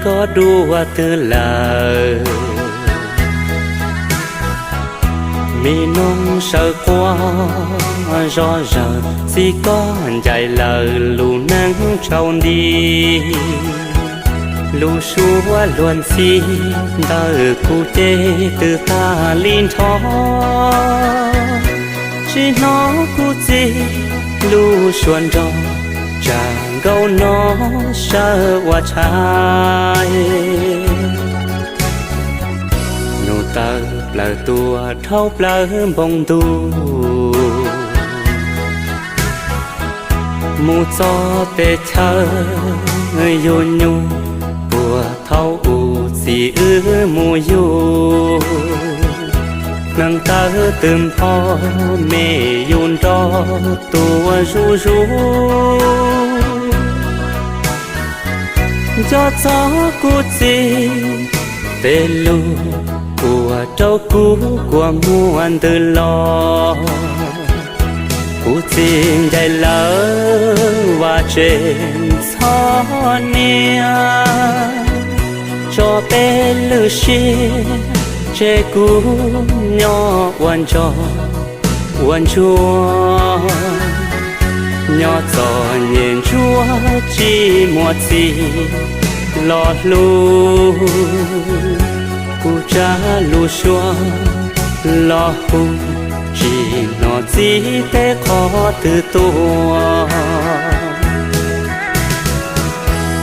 tso dua twg lawm. Mi noog sawv quaj zom zaws, txiv koj ncaim lawm lub neej tsaus nti. Lub suab luag ntxhi ntawm kuv ces twb tag li nrho. Tsis hnov kuv txiv lub suab nrog, tsam nkaus no sawv ua tshais. Nus taw plaws tuaj dhau plaws npoo ntuj, mus txog pem chaw yug nyuj, puag thaum ub txiv wb mus yug. Neeg tawv twb npho, me yus nrog tuaj zuj zus. Nco txog kuv txiv tej lus ua rau kuv kua muag ntws los. Kuv txiv ncaim lawm vaj tse ntxhov niam, tso peb lwm siab tseg kuv nyob ua ntsog ua ntsuag. Nyob txom nyem ntsuag tsis muaj txiv los hlub, kuv tsa lub suab los hu, tsis hnov txiv teb qhov twg tuaj.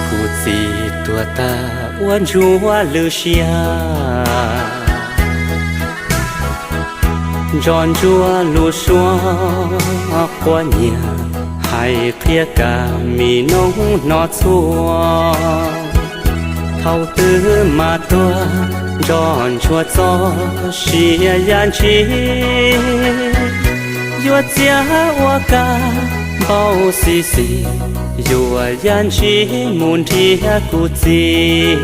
Kuv txiv tuag tag ua ntsuag lwm siab, nco ntsuag lub suab quab nyiam, hais qhia kam mi noob hnov txhua. Thaum twg mas tuag nco ntsuag txoj sia yam ntsis, yuav txiav ua kab npau xis xis, yuav yam ntsis mus nrhiav kuv txiv.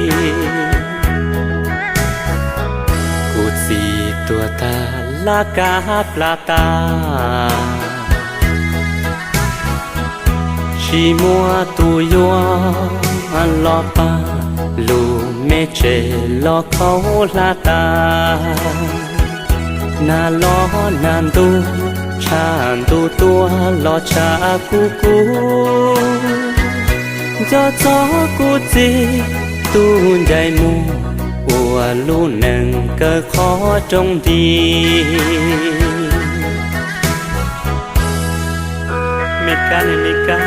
Kuv txiv tuag tag laj kab plas tas, tsis muaj tus yuav los pab, lub me tsev los khaub hlab tas. Nag los nag ntuj, tshav ntuj tuaj los tshav kub kub. Nco txog kuv txiv tus ncaim mus, ua lub neej kaw qhov rooj nti. Me kab ne me kab,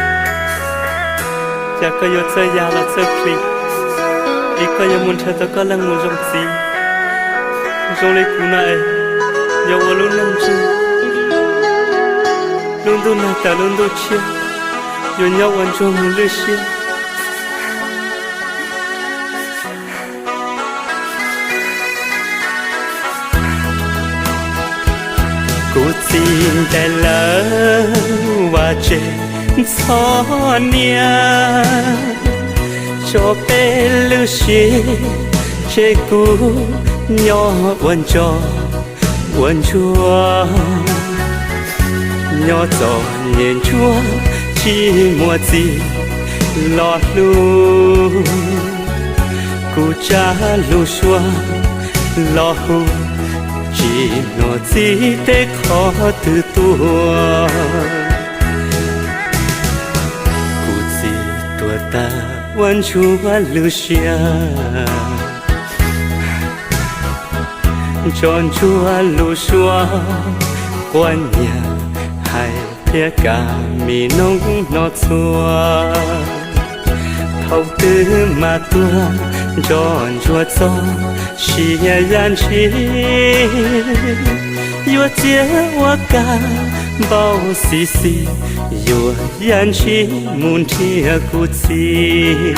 cas koj yuav txawj ya los txawj plig, es koj yuav mus nrhiav tau koj leej mus zoo txiv. Zoo li kuv no es yuav ua lub neej ntsuag, lub ntuj nag tawm lub ntuj tshiab, yuav nyob ua ntsuag mus lwj siab. Kuv txiv ncaim lawm vaj tse ntxhov niam, tso peb lwm siab tseg kuv nyob ua ntsog ua ntsuag. Nyob txom nyem ntsuag tsis muaj txiv los hlub, kuv tsa lub suab los hu, tsis hnov txiv teb qhov twg tuaj. Kuv txiv tuag tag ua ntsuag lwm siab, nco ntsuag lub suab quab nyiam, hais qhia kam mi noob hnov txhua. Thaum twg mas tuag nco ntsuag txoj sia yam ntsis, yuav txiav ua kab npau xis xis, yuav yam ntsis mus nrhiav kuv txiv.